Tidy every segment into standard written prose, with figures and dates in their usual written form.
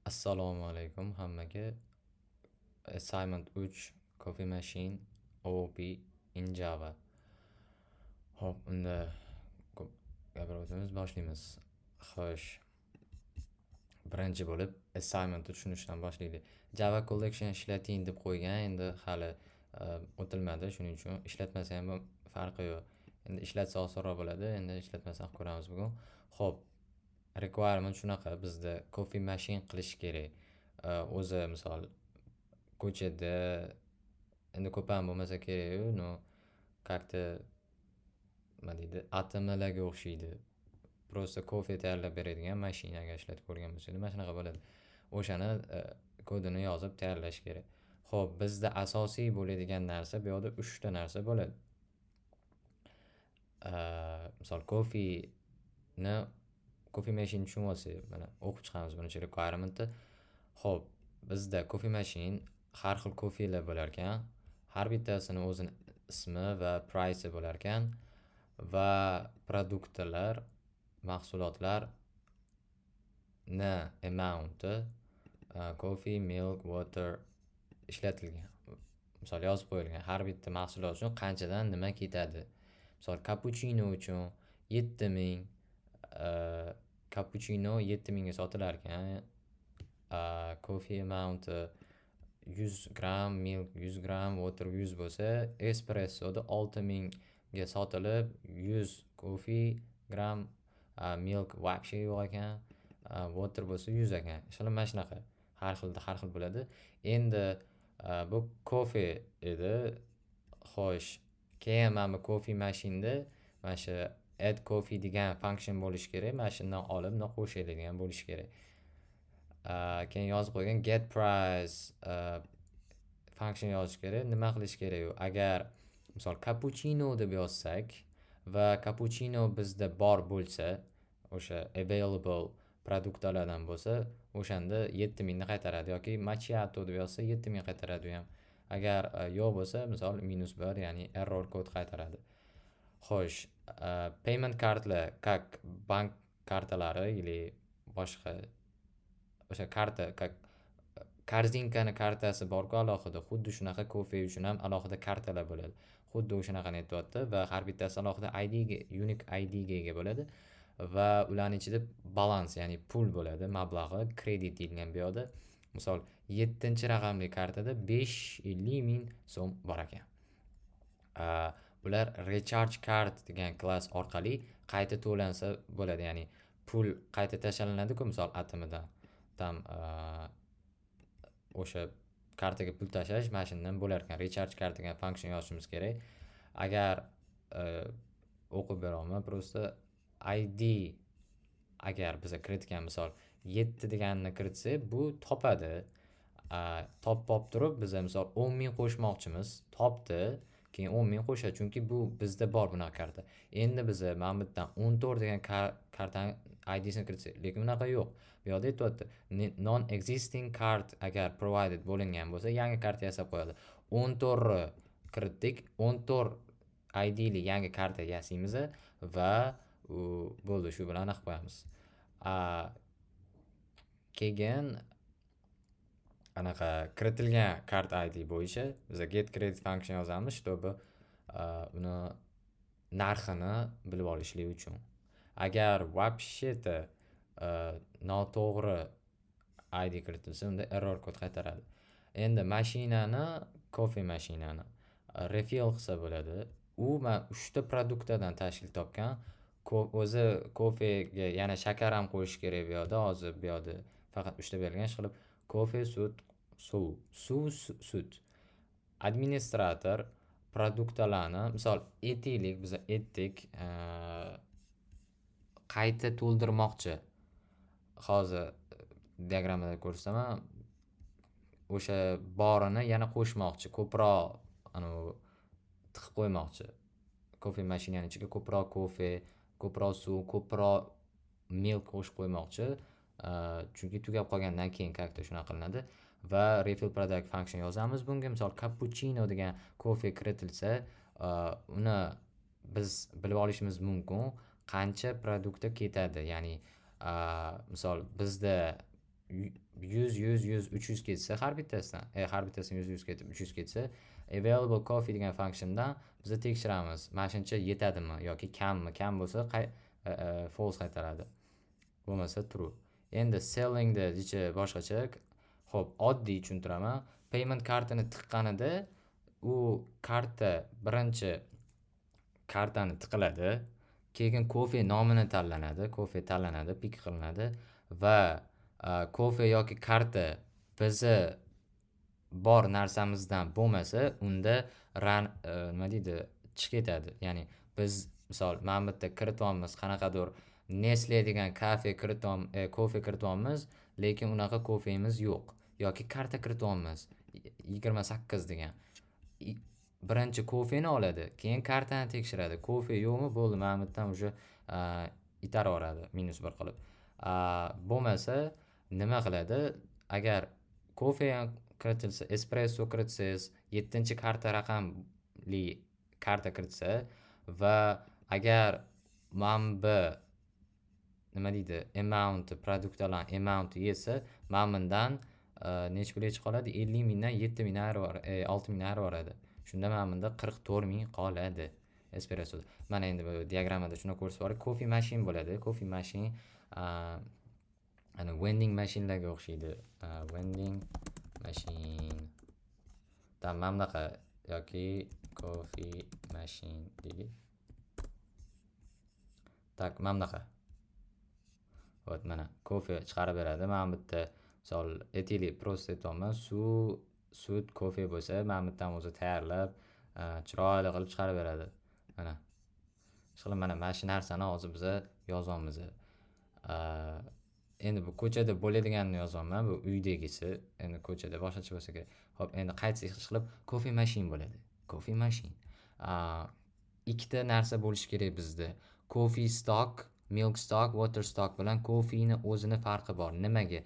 Assalomu alaykum hammaga. Assignment 3, Coffee Machine OOP in Java. Xo'p, unda ko'p gapirib o'tamiz, boshlaymiz. Xo'sh. Birinchi bo'lib assignmentni tushunishdan boshlaylik. Java Collection ishlating deb qo'ygan, endi hali o'tilmadi, shuning uchun ishlatmasa ham farqi yo'q. Endi ishlatsa osonroq bo'ladi, endi ishlatmasa ham ko'ramiz bugun. Xo'p, requirement shunaqa, bizda coffee machine qilish kerak. O'zi misol ko'chada endi ko'p ham bo'lmasa kerak-yu, но как-то, nima deydi, ATMlarga o'xshaydi. Просто kofe tayyorlab beradigan mashina, agar ishlatib ko'rgan bo'lsanglar, mana shunaqa bo'ladi. O'shani kodini yozib tayyorlash kerak. Xo'p, bizda asosiy bo'ladigan narsa bu yoqda 3 ta narsa bo'ladi. Misol kofeni, coffee machine tushunib olsak, mana o'qib chiqamiz birinchi requirementni. Xo'p, bizda coffee machine har xil kofelar bo'lar ekan. Har bittasini o'zini ismi va price bo'lar ekan va produktlar, mahsulotlar ni amount'i, coffee, milk, water ishlatilgan. Misol yozib qo'yilgan. Har bitta mahsulot uchun qanchadan nima ketadi. Misol kapuchino uchun 7000, kapuchino 7000 ga sotilar ekan. Coffee amount'i 100 gramm, milk 100 gramm, water 100 bo'lsa, espressoda 6000 ga sotilib, 100 coffee gramm, milk вообще yo'q ekan, water bo'lsa 100 ekan. Ishqilib mana shunaqa. Har xilda har xil bo'ladi. Endi bu kofe edi. Xo'sh, keyin mana bu coffee machineda mana shu add coffee degan function bo'lishi kerak. Mana shundan olib, bundoq qo'shiladigan bo'lishi kerak. Keyin yozib qo'ygan get price function yozish kerak. Nima qilish kerak u? Agar misol kapuchino deb yozsak va kapuchino bizda bor bo'lsa, o'sha available produktlardan bo'lsa, o'shanda 7000 ni qaytaradi yoki macchiato deb yozsa, 7000 qaytaradi u ham. Agar yo'q bo'lsa, misol -1, ya'ni error kod qaytaradi. Xo'sh, payment kartlar, как bank kartalari или boshqa o'sha karta, как Korzinkani kartasi borku alohida, xuddi shunaqa kofe uchun ham alohida kartalar bo'ladi. Xuddi o'shanaqani aytyapti va har bittasi alohida IDga, unique IDga ega bo'ladi va ularni ichida balans, ya'ni pul bo'ladi, mablag'i, kredit deyilgan bu yoqda. Misol 7-raqamli kartada 550 000 so'm bor ekan. Ular recharge card degan klass orqali qayta to'lansa bo'ladi, ya'ni pul qayta tashlanadi-ku misol ATMdan. Там o'sha kartaga pul tashlash mana shundan bo'lar ekan. Recharge card degan function yozishimiz kerak. Agar o'qib beryapman, просто ID agar biza kiritgan, misol 7 deganini kiritsak, bu topadi. Topib olib turib, biza misol 10 000 qo'shmoqchimiz, topdi, keyin 10 000 qo'shadi, chunki bu bizda bor bunaqa karta. Endi biza mana bu yerdan 14 degan kartani IDsini kiritsak, lekin unaqa yo'q. Bu yoqda aytyapti, non existing card agar provided bo'lingan bo'lsa, yangi karta yasab qo'yadi. 14 ni kiritdik, 14 IDli yangi karta yasaymiz va u bo'ldi, shu bilan aniq qo'yamiz. Keyin anaqa kiritilgan card ID bo'yicha biza get credit function yozamiz, чтобы uni narxini bilib olishlik uchun. Agar вообще-то noto'g'ri ID kiritilsa, unda error kod qaytaradi. Endi mashinani, kofe mashinani refill qilsa bo'ladi. U mana 3 ta produktdan tashkil topgan. O'zi kofega yana shakar ham qo'yish kerak bu yoqda. Hozir bu yoqda faqat 3 ta berilgan. Ishqilib kofe, sut, suv, suv, sut. Administrator produktlarni, misol aytaylik, biz aytdik, qayta to'ldirmoqchi. Hozir diagrammada ko'rsataman. O'sha borini yana qo'shmoqchi, ko'proq anavi tiqib qo'ymoqchi. Kofe mashinani ichiga ko'proq kofe, ko'proq suv, ko'proq milk qo'shib qo'ymoqchi. Chunki tugab qolgandan keyin как-то shunaqa qilinadi va refill product function yozamiz bunga. Misol cappuccino degan kofe kiritilsa, uni biz bilib olishimiz mumkin qancha produktda ketadi. Ya'ni misol bizda 100, 100, 100, 300 ketsa har bittasidan, har bittasidan 100, 100 ketib 300 ketsa, available coffee degan functiondan biza tekshiramiz, mana shuncha yetadimi yoki kammi. Kam bo'lsa, false qaytaradi, bo'lmasa true. Endi sellingda ichi boshqacha. Ho'p, oddiy tushuntiraman. Payment kartani tiqqanida u karta birinchi kartani tiqiladi, keyin kofe nomini tanlanadi, kofe tanlanadi, pick qilinadi va kofe yoki karta bizni bor narsamizdan bo'lmasa, unda run, nima deydi, chiqib ketadi. Ya'ni biz, misol, mana bu yerda kirityapmiz qanaqadir Nestle degan kafe kofe kirityapmiz, lekin unaqa kofemiz yo'q yoki karta kirityapmiz 28 degan. Birinchi kofeni oladi, keyin kartani tekshiradi. Kofe yo'qmi, bo'ldi, mana bu yerdan уже itarib yuboradi -1 qilib. Bo'lmasa nima qiladi? Agar kofe ham kiritilsa, espresso kiritsangiz, yettinchi karta raqamli karta kiritsa va agar mana bu, nima deydi, amount, produktlarni amount yetsa, mana bundan nechi pul yechib qoladi? 50 000 dan 7000 ayirib, 6000 ayirib yuboradi. Shunda mana bunda 44 000 qoladi espressoda. Mana endi bu diagrammada shuni ko'rsatib yuboradi. Coffee machine bo'ladi. Coffee machine ana vending machinelarga o'xshaydi. Vending machine там mana bunaqa yoki coffee machine deylik. Так, mana bunaqa. Вот, mana kofe chiqarib beradi. Mana bu yerda, misol, aytaylik, просто aytyapman, suv, sut, kofe bo'lsa, mana bu yerdan o'zi tayyorlab, chiroyli qilib chiqarib beradi. Mana. Ishqilib, mana shu narsani hozir biza yozyapmiz. Endi bu ko'chada bo'ladiganini yozyapman, bu uydagisi. Endi ko'chada boshqacha bo'lsa kerak. Xo'p, endi qaytsak, ishqilib coffee machine bo'ladi. Coffee machine. Ikkita narsa bo'lishi kerak bizda. Coffee stock, milk stock, water stock bilan kofeni o'zini farqi bor. Nimaga?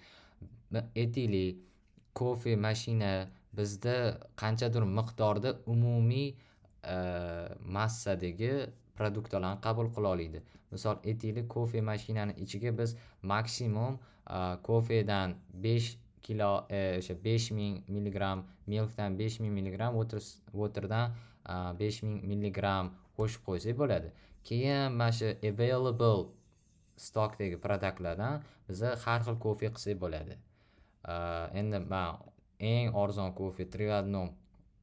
Aytaylik, kofe mashina bizda qanchadir miqdorda umumiy massadagi produktlarni qabul qila oladi. Misol, aytaylik, kofe mashinani ichiga biz maksimum kofedan 5 kilo, o'sha 5000 milligramm, milkdan 5000 milligramm, waterdan 5000 milligramm qo'shib qo'ysak bo'ladi. Keyin mana shu available stockdagi produktlardan biza har xil kofe qilsak bo'ladi. Endi man eng arzon kofe 3 в одном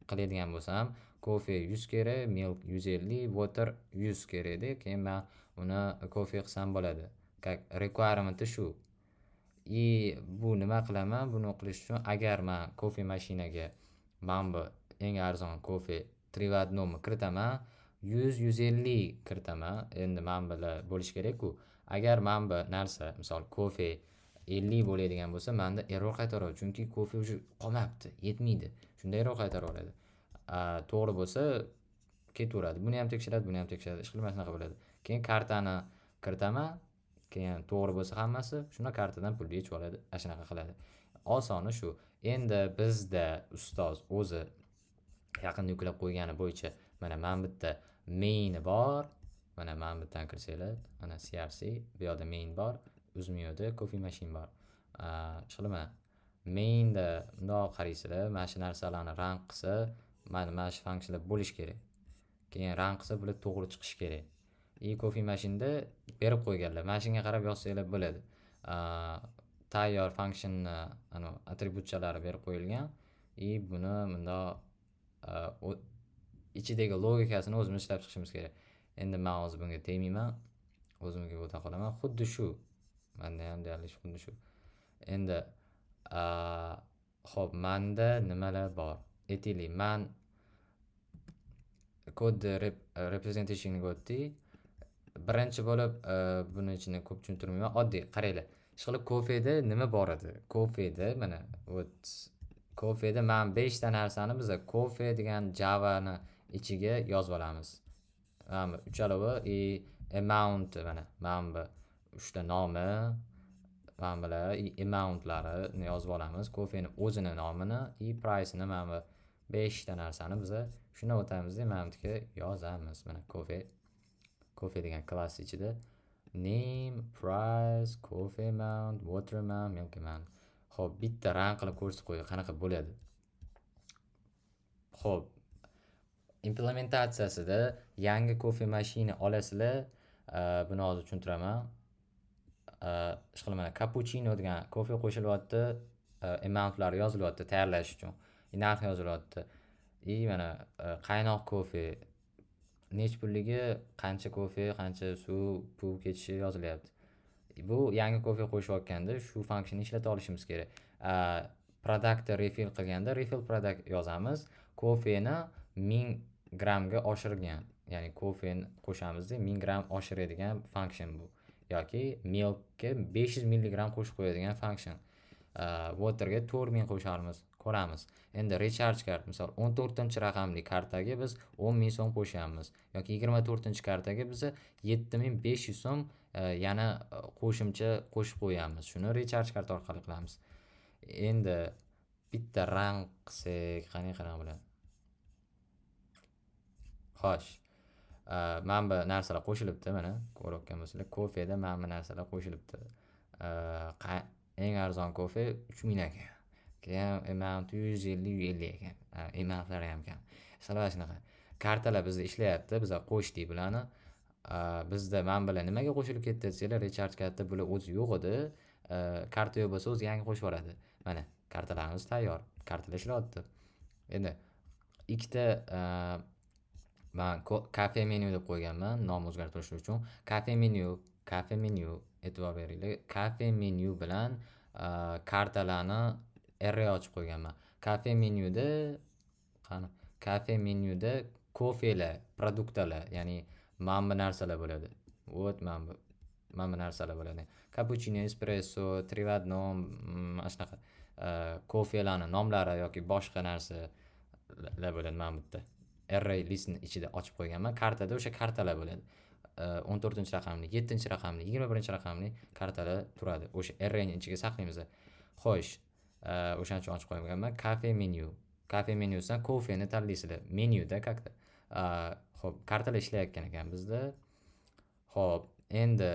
qiladigan bo'lsam, kofe 100 kerak, milk 150, water 100 kerakda. Keyin man uni kofe qilsam bo'ladi. Как requirementi shu. И bu nima qilaman? Buni qilish uchun, agar man kofe mashinaga mana bu eng arzon kofe 3 в одном kiritaman, 100, 150 kiritaman. Endi mana bular bo'lishi kerak-ku. Agar mana bu narsa, misol, kofe 50 bo'ladigan bo'lsa, manda error qaytaradi. Chunki kofe уже qolmabdi, yetmaydi. Shunda error qaytaraveradi. To'g'ri bo'lsa ketaveradi. Buni ham tekshiradi, buni ham tekshiradi. Ishqilib, mana shunaqa bo'ladi. Keyin kartani kiritaman, keyin to'g'ri bo'lsa hammasi, shunda kartadan pulni yechib oladi. Ana shunaqa qiladi. Osoni shu. Endi bizda ustoz o'zi yaqinda yuklab qo'ygani bo'yicha mana bu yerda main bor. Mana bu yerdan kirsanglar, mana SRC, bu yoqda main bor. Uzmiyoda coffee machine bor. Ishqilib, mana mainda bundoq qaraysizlar, mana shu narsalarni run qilsa, mana shu funksiyalar bo'lishi kerak. Keyin run qilsa, bular to'g'ri chiqishi kerak. И coffee machineda berib qo'yganlar. Mana shunga qarab yozsanglar bo'ladi. Tayyor functionni anavi atributchalari berib qo'yilgan. И buni bundoq ichidagi logikasini o'zimiz ishlab chiqishimiz kerak. Endi man hozir bunga tegmayman. O'zimga o'ta qolaman. Xuddi shu. Menda ham deyarli xuddi shu. Endi xo'p, manda nimalar bor? Aytaylik, man kodni representationga o'tdik. Birinchi bo'lib buni ichini ko'p tushuntirmayman. Oddiy qaranglar. Ishqilib, kofeda nima bor edi? Kofeda mana, вот, kofeda man 5 ta narsani biza kofe degan Javani ichiga yozib olamiz. Mana bu uchalovi и amount, mana bu uchta nomi, mana bular и amountlarini yozib olamiz. Kofeni o'zini nomini и price'ini, mana bu 5 ta narsani biza shundan o'tamizda mana bu yerga yozamiz. Mana kofe degan klass ichida name, price, coffee amount, water amount, milk amount. Xo'p, bitta run qilib ko'rsatib qo'yay, qanaqa bo'ladi. Xo'p, implementatsiyasida yangi kofe mashina olasizlar. Buni hozir tushuntiraman. Ishqilib mana kapuchino degan kofe qo'shilyapti, amountlar yozilyapti tayyorlash uchun. Narx yozilyapti. И mana qaynoq kofe nech pulligi, qancha kofe, qancha suv, pul ketishi yozilyapti. Bu yangi kofe qo'shayotganda shu funksionni ishlata olishimiz kerak. Productni refill qilganda refill product yozamiz. Kofeni 1000 grammga oshirgan, ya'ni kofeni qo'shamizda 1000 gramm oshiradigan function bu. Yoki milkka 500 milligramm qo'shib qo'yadigan function. Waterga 4000 qo'sharmiz, ko'ramiz. Endi recharge card, misol 14-raqamli kartaga biz 10 000 so'm qo'shyapmiz yoki 24-kartaga biz 7500 so'm yana qo'shimcha qo'shib qo'yamiz. Shuni recharge card orqali qilamiz. Endi bitta run qilsak, qani qanaqa bo'ladi? Xo'sh, mana bu narsalar qo'shilibdi, mana ko'rayotgan bo'lsanglar, kofeda mana bu narsalar qo'shilibdi. Eng arzon kofe 3000 ekan. Keyin amount 150, 150 ekan. Amountlar ham kam. Sizlar shunaqa. Kartalar bizda ishlayapti, biza qo'shdik bularni. Bizda mana bular nimaga qo'shilib ketdi desanglar, recharge karta bular o'zi yo'q edi. Karta yo'q bo'lsa, o'zi yangi qo'shib yuboradi. Mana kartalarimiz tayyor. Kartalar ishlayapti. Endi ikkita man cafe menu deb qo'yganman, nom o'zgartirish uchun. Cafe menu, cafe menu, e'tibor beringlar. Cafe menu bilan kartalarni array ochib qo'yganman. Cafe menuda qani? Cafe menuda kofelar, produktlar, ya'ni mana bu narsalar bo'ladi. Вот mana bu narsalar bo'ladi. Kapuchino, espresso, три в одном, mana shunaqa kofelarni nomlari yoki boshqa narsalar bo'ladi mana bu yerda. Array listni ichida ochib qo'yganman. Kartada o'sha kartalar bo'ladi. 14-raqamli, 7-raqamli, 21-raqamli kartalar turadi. O'sha arrayni ichiga saqlaymiz. Xo'sh, o'shaning uchun ochib qo'yganman. Cafe menu. Cafe menyusidan kofeni tanlaysizlar. Menyuda как-то. Xo'p, kartalar ishlayotgan ekan bizda. Xo'p, endi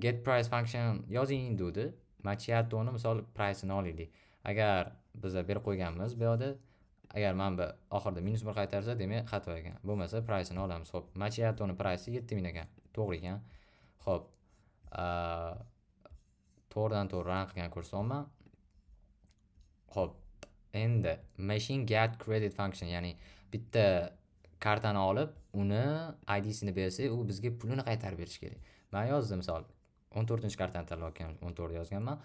get price function yozing degdi. Macchiatoni misol price'ini olaylik. Agar biza berib qo'yganmiz bu yoqda, agar mana bu oxirida -1 qaytarsa, demak xato ekan. Bo'lmasa price'ini olamiz. Xo'p, macchiatoni price'i 7000 ekan. To'g'ri ekan. Xo'p, to'g'ridan to'g'ri run qilgan ko'rsatyapman. Xo'p, endi machine get credit function, ya'ni bitta kartani olib, uni IDsini bersak, u bizga pulini qaytarib berishi kerak. Man yozdim, misol 14-kartani tanlayotgan, 14 yozganman.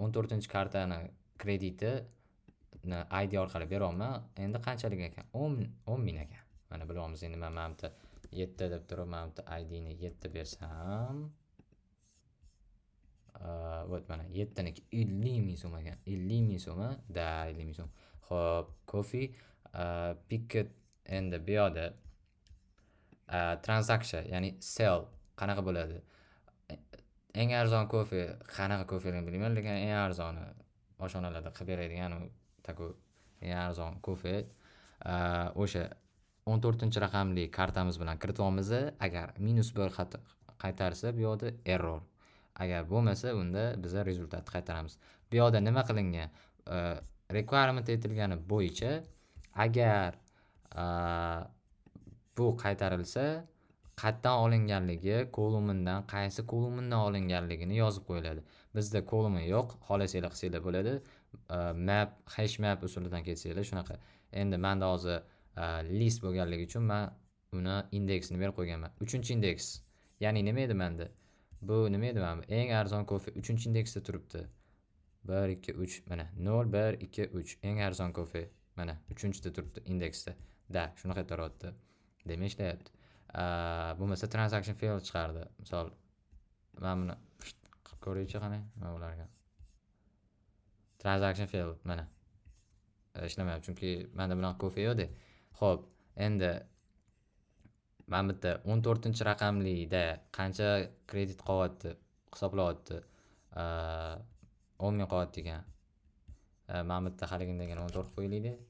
14-kartani kreditini ID orqali beryapman. Endi qanchalik ekan? 10 10 000 ekan. Mana bilyapmiz, endi man mana bu yerda 7 deb turib, mana bu yerda IDni 7 bersam, вот mana 7niki 50 ming so'm ekan. 50 ming so'm, да, 50 ming so'm. Xo'p, coffee picket, endi bu yoqda transaksiya, ya'ni sell qanaqa bo'ladi? Eng arzon kofe qanaqa kofeligini bilmayman, lekin eng arzoni oshxonalarda qilib beradigan u такой eng arzon kofe o'sha 14-raqamli kartamiz bilan kirityapmiz. Agar -1 qaytarsa, bu yoqda error. Agar bo'lmasa, unda biza результат ni qaytaramiz. Bu yoqda nima qilingan? Requirement aytilgani bo'yicha, agar bu qaytarilsa, qayerdan olinganligi, columndan, qaysi columndan olinganligini yozib qo'yiladi. Bizda column yo'q, xohlasanglar qilsanglar bo'ladi. Map, hash map usulidan ketsanglar shunaqa. Endi menda hozir list bo'lganligi uchun man uni indeksini berib qo'yganman. 3-indeks. Ya'ni nima edi menda? Bu nima edi mana bu? Eng arzon kofe 3-indeksda turibdi. 1 2 3, mana 0 1 2 3 eng arzon kofe mana 3-da turibdi indeksda. Да, shunaqa aytyapti. Demak, ishlayapti. Bo'lmasa transaction fail chiqardi. Misol mana buni qilib ko'raychi, qani nima bo'lar ekan. Transaction fail, mana. Ishlamayapti, chunki menda bunaqa kofe yo'q-da. Xo'p, endi mana bu yerda 14-raqamlida qancha kredit qolyapti, hisoblayapti. 10 ming qolyapti ekan. Mana bu yerda haligindagina 14 qo'yaylik.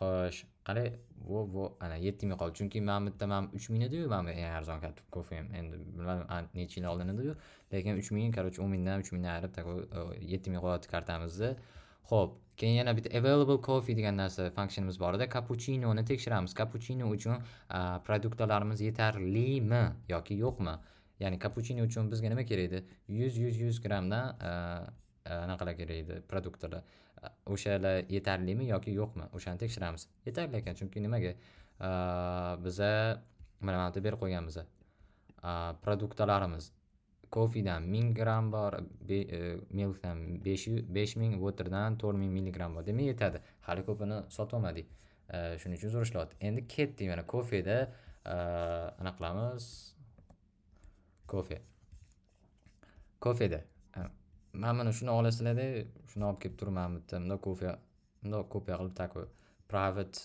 Xo'sh, qalay? Vo, ana, 7000 qoldi. Chunki mana bu yerda mana 3000 edi-yu, mana bu eng arzon kofem. Endi bilmadim, necha yil oldin edi-yu, lekin 3000, короче, 10 mingdan 3000 ni ayirib, такой 7000 qo'yapti kartamizda. Xo'p, keyin yana bitta available coffee degan narsa, functionimiz bor edi. Kapuchinoni tekshiramiz. Kapuchino uchun produktlarimiz yetarlimi yoki yo'qmi? Ya'ni kapuchino uchun bizga nima kerak edi? 100, 100, 100 grammdan anaqalar kerak edi, produktlar. O'shalar yetarlimi yoki yo'qmi? O'shani tekshiramiz. Yetarli ekan, chunki nimaga? Biza mana bu yerda berib qo'yganmiz. Produktlarimiz koffedan 1000 gramm bor, milkdan 5000, waterdan 4000 milligramm bor. Demak, yetadi. Hali ko'pini sotolmadik. Shuning uchun zo'r ishlayapti. Endi ketdik, mana kofeda anaqa qilamiz. Kofe. Kofeda. Mana buni shuni olasizlarda, shuni olib kelib turib, mana bu yerda bundoq kofe bundoq kopiya qilib, такой private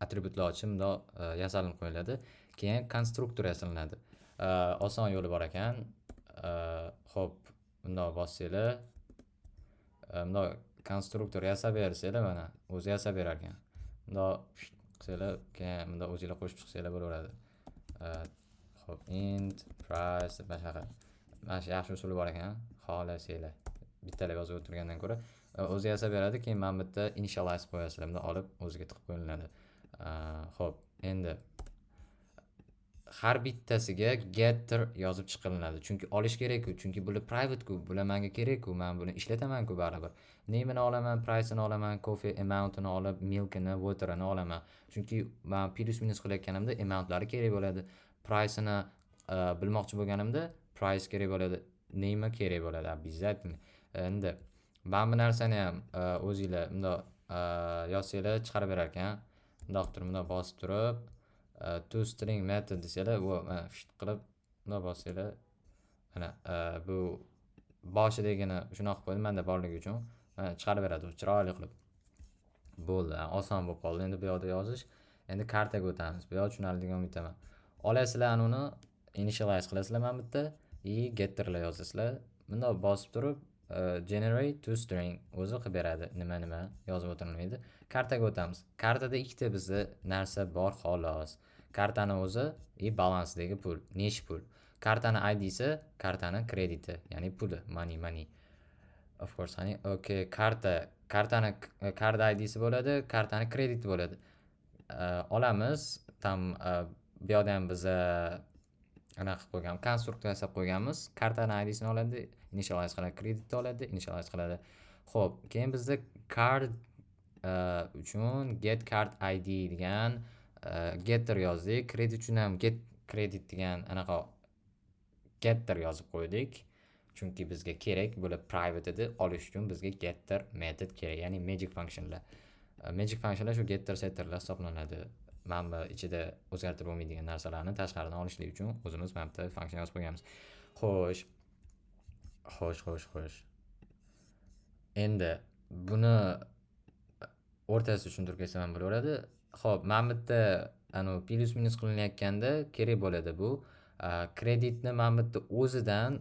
atributlar ochib, bundoq yasalib qo'yiladi. Keyin konstruktor yasalinadi. Oson yo'li bor ekan. Xo'p, bundoq bossanglar, bundoq konstruktor yasab bersanglar, mana o'zi yasab berar ekan. Bundoq qilsanglar, keyin bundoq o'zinglar qo'shib chiqsanglar bo'laveradi. Xo'p, int price deb mana shunaqa. Mana shu yaxshi usuli bor ekan, xohlasanglar. Bittalab yozib o'tirgandan ko'ra o'zi yasab beradi, keyin mana bu yerda initialize qo'yasizlar. Bundoq olib o'ziga tiqib qo'yiladi. Xo'p, endi har bittasiga getter yozib chiqilinadi. Chunki olish kerak-ku, chunki bular private-ku, bular menga kerak-ku, men buni ishlataman-ku baribir. Name'ini olaman, price'ini olaman, coffee amount'ini olib, milk'ini, water'ini olaman. Chunki men плюс минус qilayotganimda amount'lari kerak bo'ladi. Price'ini bilmoqchi bo'lganimda price kerak bo'ladi, name'i kerak bo'ladi обязательно. Endi mana bu narsani ham o'zinglar bundoq yozsanglar, chiqarib berar ekan. Bundoq qilib turib, bundoq bosib turib, to string method desanglar, bu mana fisht qilib bundoq bossanglar, mana bu boshidagini shunaqa qilib qo'ydim manda borligi uchun, mana chiqarib beradi u chiroyli qilib. Bo'ldi, oson bo'lib qoldi endi bu yoqda yozish. Endi kartaga o'tamiz. Bu yoq tushunarli degan umiddaman. Olasizlar uni, initialize qilasizlar mana bu yerda и getterlar yozasizlar. Bundoq bosib turib, generate to string o'zi qilib beradi. Nima nima yozib o'tirilmaydi. Kartaga o'tamiz. Kartada ikkita bizda narsa bor xolos. Kartani o'zi и balansdagi pul, nechi pul. Kartani IDsi, kartani krediti, ya'ni puli, money, money. Of course, honey. Okay, kartani card IDsi bo'ladi, kartani krediti bo'ladi. Olamiz, там bu yoqda ham biza anaqa qilib qo'ygan, konstruktor yasab qo'yganmiz. Kartani IDsini oladi, initialize qiladi, kreditni oladi, initialize qiladi. Xo'p, keyin bizda card uchun get card ID degan getter yozdik. Kredit uchun ham get credit degan anaqa getter yozib qo'ydik. Chunki bizga kerak, bular private edi. Olish uchun bizga getter method kerak, ya'ni magic functionlar. Magic functionlar shu getter, setterlar hisoblanadi. Mana bu ichida o'zgartirib bo'lmaydigan narsalarni tashqaridan olishlik uchun o'zimiz mana bu yerda function yozib qo'yganmiz. Xo'sh. Xo'sh, xo'sh, xo'sh. Endi buni o'rtasida tushuntirib ketsam ham bo'laveradi. Xo'p, mana bu yerda anavi плюс минус qilinayotganda kerak bo'ladi bu. Kreditni mana bu yerda o'zidan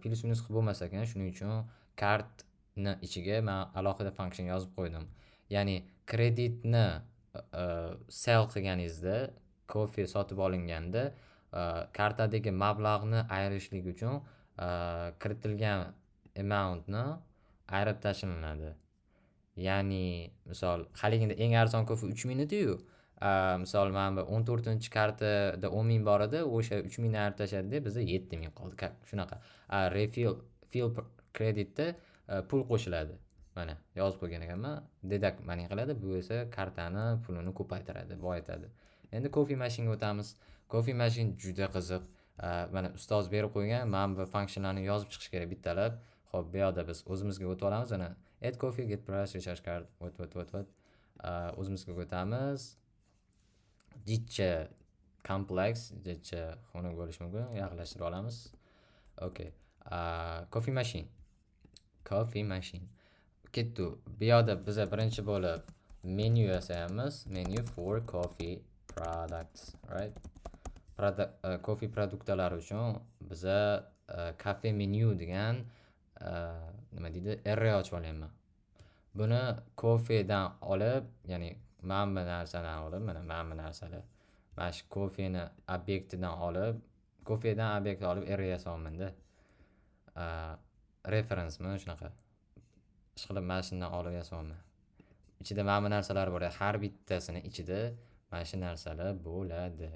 плюс минус qilib bo'lmas ekan. Shuning uchun kartni ichiga man alohida function yozib qo'ydim. Ya'ni kreditni sell qilganingizda, kofe sotib olinganda, kartadagi mablag'ni ayirishlik uchun kiritilgan amountni ayirib tashlanadi. Ya'ni misol, haligida eng arzon kofe 3000 edi-yu. Misol, mana bu 14-kartada 10 000 bor edi, o'sha 3000 ni ayirib tashladida, bizda 7000 qoldi. Shunaqa. Refill fill kreditda pul qo'shiladi. Mana yozib qo'ygan ekanman. Deduct money qiladi, bu esa kartani pulini ko'paytiradi, boyitadi. Endi coffee machine'ga o'tamiz. Coffee machine juda qiziq. Mana ustoz berib qo'ygan, mana bu functionlarni yozib chiqish kerak bittalab. Xo'p, bu yoqda biz o'zimizga o'tib olamiz. Mana add coffee, get price, recharge card, what, what, what, what. O'zimizga o'tamiz. Jicha kompleks, jicha xunuk bo'lishi mumkin. Yaqinlashtirib olamiz. Okay. Coffee machine. Coffee machine. Ketdi. Bu yoqda biza birinchi bo'lib menu yasaymiz. Menu for coffee products, right? Coffee produktlari uchun biza cafe menu degan, nima deydi, array ochib olyapman. Buni kofedan olib, ya'ni Mana bu narsadan olib, mana bu narsalar. Mana shu kofeni obyektidan olib, kofedan obyekt olib array yasayapman-da. Referencemi shunaqa. Ishqilib, mana shundan olib yasayapman. Ichida mana bu narsalar bo'ladi. Har bittasini ichida mana shu narsalar bo'ladi.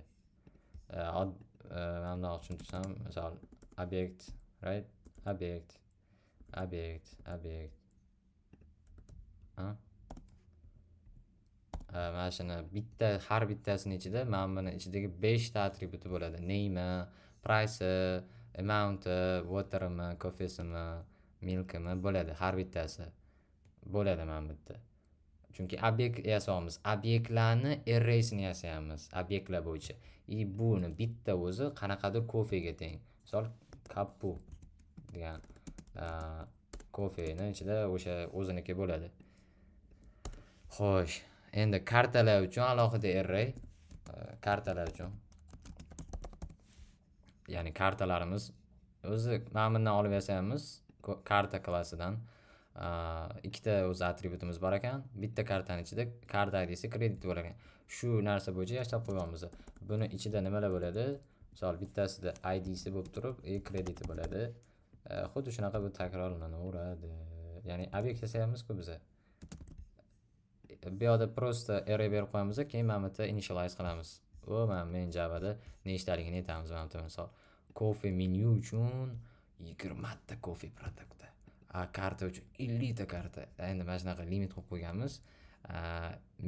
Mana bundoq tushuntirsam, misol, obyekt, right? Obyekt, obyekt, obyekt. A? Mana shuni bitta, har bittasini ichida mana buni ichidagi 5 ta atributi bo'ladi. Name, price, amount, watermi, kofesimi, milkimi bo'ladi har bittasi. Bo'ladi mana bu yerda. Chunki obyekt yasayapmiz. Obyektlarni arraysini yasayapmiz obyektlar bo'yicha. И buni bitta o'zi qanaqadir kofega teng. Misol, kapu degan kofeni ichida o'sha o'ziniki bo'ladi. Xo'sh, endi kartalar uchun alohida array, kartalar uchun. Ya'ni kartalarimiz o'zi mana bundan olib yasayapmiz, karta klassidan. Ikkita o'zi atributimiz bor ekan. Bitta kartani ichida karta IDsi, kredit bo'lar ekan. Shu narsa bo'yicha yasab qo'yamiz. Buni ichida nimalar bo'ladi? Misol, bittasida IDsi bo'lib turib, и krediti bo'ladi. Xuddi shunaqa bu takrorlanaveradi. Ya'ni obyekt yasayapmiz-ku biza. Bu yoqda просто array berib qo'yamiz, keyin mana bu yerda initialize qilamiz. U mana main Javada nechtaligini aytamiz mana bu yerda, misol. Coffee menu uchun 20 ta coffee produkti. A karta uchun 50 ta karta. Endi mana shunaqa limit qo'yib qo'yganmiz.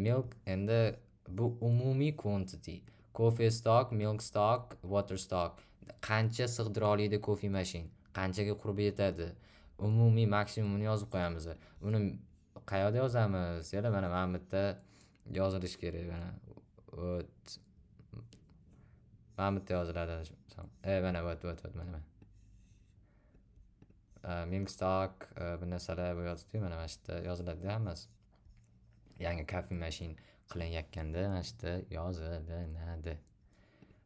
Milk endi bu umumiy quantity. Coffee stock, milk stock, water stock. Qancha sig'dira oladi coffee machine? Qanchaga qurbi yetadi? Umumiy maksimumini yozib qo'yamiz. Uni qayoqda yozamiz? Yana mana bu yerda yozilishi kerak mana. Вот. Mana bu yerda yoziladi adashmasam. Mana, вот, вот, вот, mana, mana. Milk stock, bir narsalar bu yozibdi, mana shu yerda yoziladida hammasi. Yangi coffee machine qilinayotganda mana shu yerda yozilinadi.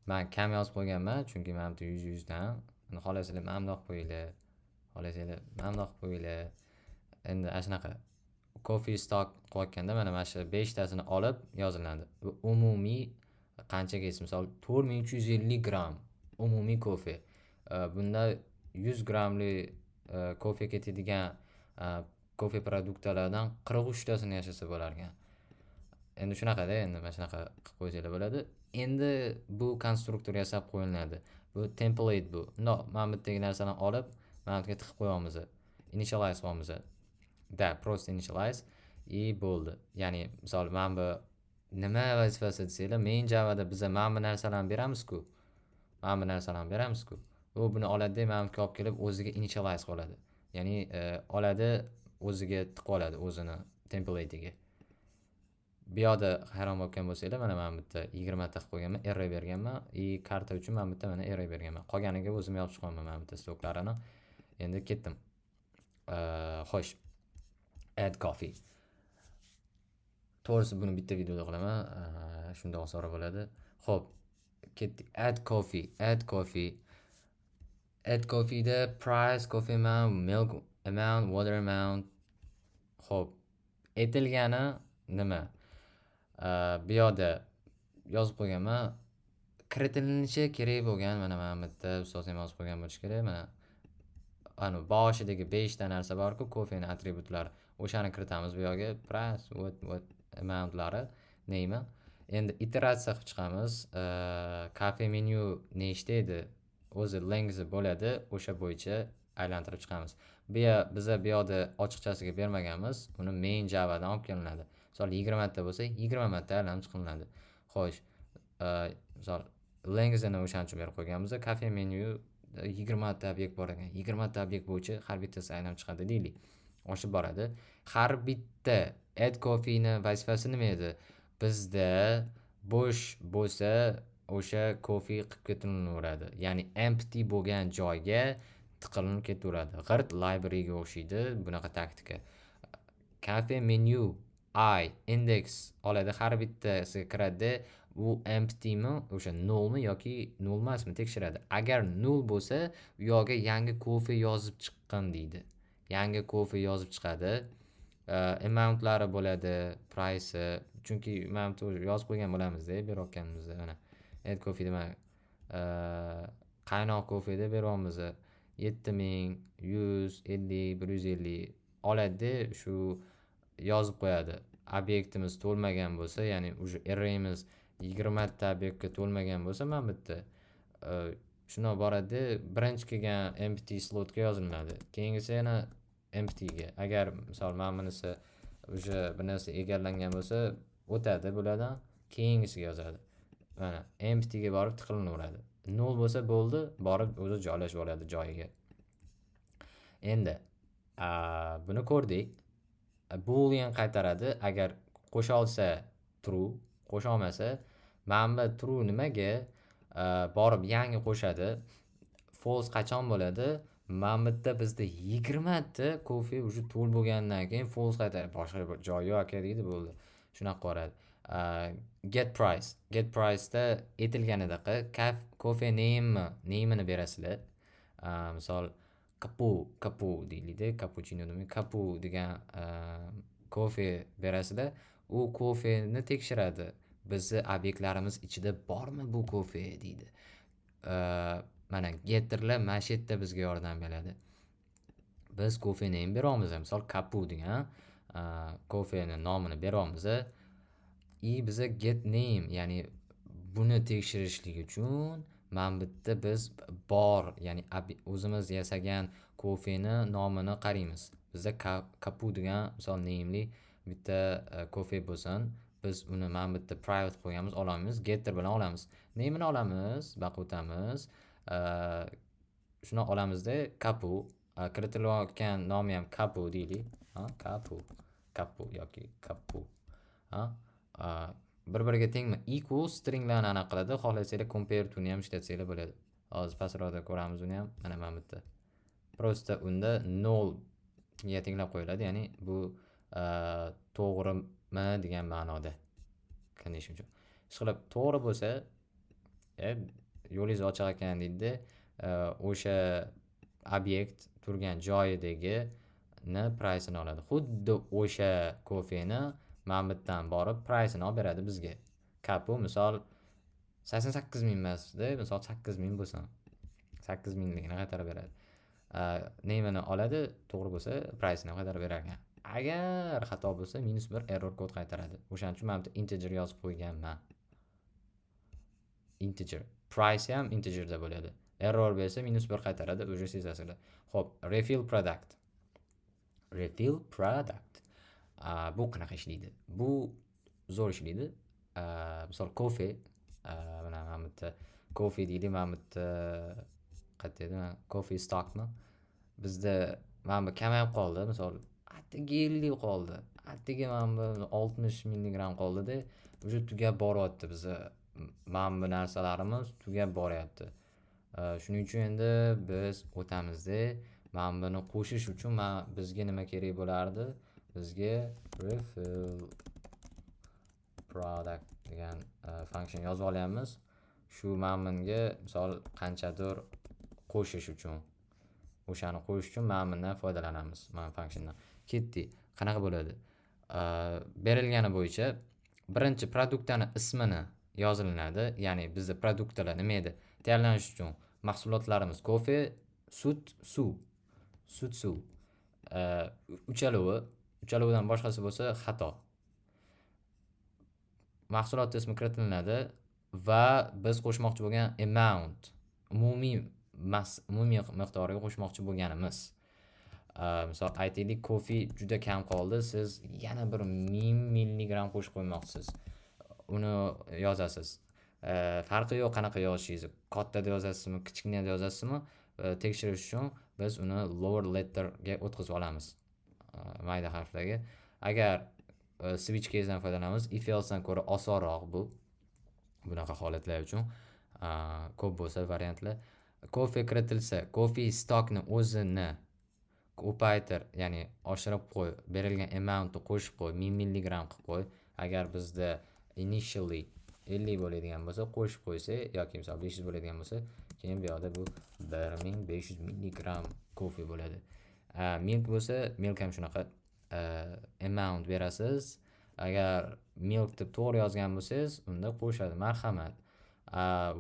Man kam yozib qo'yganman, chunki mana bu yerda 100 100 dan. Uni xohlasanglar mana bundoq qo'yinglar. Xohlasanglar mana bundoq qo'yinglar. Endi ana shunaqa coffee stock qilayotganda mana shu 5 tasini olib yoziladi. Bu umumiy qanchaga yetsa, misol, 4350 gramm umumiy kofe. Bunda 100 grammli kofe ketadigan kofe produktlaridan 43 tasini yasasa bo'lar ekan. Endi shunaqada, endi mana shunaqa qilib qo'ysanglar bo'ladi. Endi bu konstruktor yasab qo'yiladi. Bu template bu. Bundoq mana bu yerdagi narsani olib, mana bu yerga tiqib qo'yamiz. Initialize qilyapmiz. Да, просто initialize и bo'ldi. Ya'ni misol, mana bu nima vazifasi desanglar, main Javada biza mana bu narsalarni beramiz-ku. Mana bu narsalarni beramiz-ku. U buni oladida, mana bu yerga olib kelib o'ziga initialize qiladi. Ya'ni oladi, o'ziga tiqib oladi o'zini template'iga. Bu yoqda hayron bo'lgan bo'lsanglar, mana bu yerda 20 ta qilib qo'yganman, array berganman и karta uchun mana bu yerda mana array berganman. Qolganiga o'zim yozib chiqyapman mana bu yerda stoklarini. Endi ketdim. Xo'sh. Add coffee. To'g'risi, buni bitta videoda qilaman. Shunda osonroq bo'ladi. Xo'p, ketdik. Add coffee, add coffee. Add coffee'da price, coffee amount, milk amount, water amount. Xo'p, aytilgani nima? Bu yoqda yozib qo'yganman. Kiritilinishi kerak bo'lgan mana bu yerda ustoz ham yozib qo'ygan bo'lishi kerak. Mana anu boshidagi 5 ta narsa bor-ku, kofeni atributlari. O'shani kiritamiz bu yoqga. Price, what, what amount'lari, name. Endi iteratsiya qilib chiqamiz. Cafe menu nechta edi? O'zi length'i bo'ladi, o'sha bo'yicha aylantirib chiqamiz. Bu biza bu yoqda ochiqchasiga bermaganmiz. Uni main Java'dan olib kelinadi. Misol, 20 ta bo'lsa, 20 marta aylanib chiqilinadi. Xo'sh, misol, length'ini o'shaning uchun berib qo'yganmiz. Cafe menu 20 ta obyekt bor ekan. 20 ta obyekt bo'yicha har bittasi aylanib chiqadi deylik. Oshib boradi. Har bitta add coffee'ni vazifasi nima edi? Bizda bo'sh bo'lsa, o'sha kofe qilib ketilaveradi. Ya'ni empty bo'lgan joyga tiqilinib ketaveradi. G'irt libraryga o'xshaydi bunaqa taktika. Cafe menu i index oladi, har bittasiga kiradida, u emptymi, o'sha nullmi yoki null emasmi tekshiradi. Agar null bo'lsa, u yoqga yangi kofe yozib chiqqin deydi. Yangi kofe yozib chiqadi. Amount'lari bo'ladi, price'i. Chunki mana bu yerda yozib qo'ygan bo'lamizda berayotganimizda. Mana, add coffee nima, qaynoq kofeda beryapmiz, 7150, 150 oladida, shu yozib qo'yadi. Obyektimiz to'lmagan bo'lsa, ya'ni уже arrayimiz 20 ta obyektga to'lmagan bo'lsa, mana bu yerda shundoq boradida, birinchi kelgan empty slotga yoziladi, keyingisi yana emptyga. Agar, misol, mana bunisi уже bir narsa egallangan bo'lsa, o'tadi bulardan, keyingisiga yozadi. Mana, emptyga borib tiqilaveradi. Nol bo'lsa bo'ldi, borib o'zi joylashib oladi joyiga. Endi buni ko'rdik. Boolean qaytaradi. Agar qo'sha olsa, true, qo'sha olmasa, mana bu true. Nimaga borib yangi qo'shadi? False qachon bo'ladi? Mana bu yerda bizda 20 ta kofe уже to'l bo'lgandan keyin false qaytaradi. Boshqa joyi yo'q, aka, deydi, bo'ldi, shunaqa qilib. Get price. Get price'da aytilganidaqa kofe name'ini berasizlar. Misol, kapu deylikda, kapuchino demay, kapu degan kofe berasizlar. U kofeni tekshiradi. Bizni obyektlarimiz ichida bormi bu kofe, deydi. Mana, getterlar mana shu yerda bizga yordam beradi. Biz kofe name beryapmiz, misol, kapu degan kofeni nomini beryapmiz. И biza get name, ya'ni buni tekshirishlik uchun mana bu yerda biz bor, ya'ni o'zimiz yasagan kofeni nomini qaraymiz. Bizda kapu degan, misol, name'li bitta kofe bo'lsin. Biz uni mana bu yerda private qo'yganmiz, ololmaymiz. Getter bilan olamiz. Name'ini olamiz, buyoqqa o'tamiz. Shuni olamizda, kapu kiritilayotgan nomi ham kapu deylik. Ha, kapu, kapu yoki kapu. Ha, bir-biriga tengmi? Equal stringlarni anaqa qiladi. Xohlasanglar, compare to'ni ham ishlatsanglar bo'ladi. Hozir pastroqda ko'ramiz uni ham. Mana bu yerda. Просто unda 0 ga tenglab qo'yiladi. Ya'ni bu to'g'rimi degan ma'noda. Condition uchun. Ishqilib to'g'ri bo'lsa, yo'lingiz ochiq ekan, deydida, o'sha obyekt turgan joyidagini price'ini oladi. Xuddi o'sha kofeni mana bu yerdan borib price'ini olib beradi bizga. Kapu, misol, 88 000 emasda, misol, 8000 bo'lsin. 8000 ligini qaytarib beradi. Name'ini oladi, to'g'ri bo'lsa, price'ini ham qaytarib berar ekan. Agar xato bo'lsa, -1 error kod qaytaradi. O'shaning uchun mana bu yerda integer yozib qo'yganman. Integer. Price ham integerda bo'ladi. Error bersa, -1 qaytaradi, уже sezasizlar. Xo'p, refill product. Refill product. Bu qanaqa ishlaydi? Bu zo'r ishlaydi. Misol, kofe, mana bu yerda kofe deylik, mana bu yerda qayerda edi? Coffee stockmi? Bizda mana bu kamayib qoldi. Misol, atigi 50 qoldi. Atigi mana bu 60 milligramm qoldida, уже tugab boryapti biza. Mana bu narsalarimiz tugab boryapti. Shuning uchun endi biz o'tamizda, mana buni qo'shish uchun bizga nima kerak bo'lardi? Bizga refill product degan function yozib olyapmiz. Shu mana bunga, misol, qanchadir qo'shish uchun. O'shani qo'yish uchun mana bundan foydalanamiz, mana functiondan. Ketdik. Qanaqa bo'ladi? Berilgani bo'yicha birinchi produktani ismini yozilinadi. Ya'ni bizda produktlar nima edi? Tayyorlanish uchun mahsulotlarimiz kofe, sut, suv. Sut, suv. Uchalovi, uchalovidan boshqasi bo'lsa, xato. Mahsulot ismi kiritilinadi va biz qo'shmoqchi bo'lgan amount, umumiy miqdoriga qo'shmoqchi bo'lganimiz. Misol, aytaylik, kofe juda kam qoldi, siz yana bir 1000 milligramm qo'shib qo'ymoqchisiz. Uni yozasiz. Farqi yo'q qanaqa yozishingizni. Kattada yozasizmi, kichkinada yozasizmi, tekshirish uchun biz uni lower letterga o'tkazib olamiz. Mayda harflarga. Agar switch casedan foydalanamiz, if elsedan ko'ra osonroq bu. Bunaqa holatlar uchun ko'p bo'lsa variantlar. Kofe kiritilsa, coffee stockni o'zini ko'paytir, ya'ni oshirib qo'y, berilgan amountni qo'shib qo'y, 1000 milligramm qilib qo'y. Agar bizda initially 50 bo'ladigan bo'lsa, qo'shib qo'ysak yoki, misol, 500 bo'ladigan bo'lsa, keyin bu yoqda bu 1500 milligramm kofe bo'ladi. Milk bo'lsa, milk ham shunaqa amount berasiz. Agar milk deb to'g'ri yozgan bo'lsangiz, unda qo'shadi, marhamat.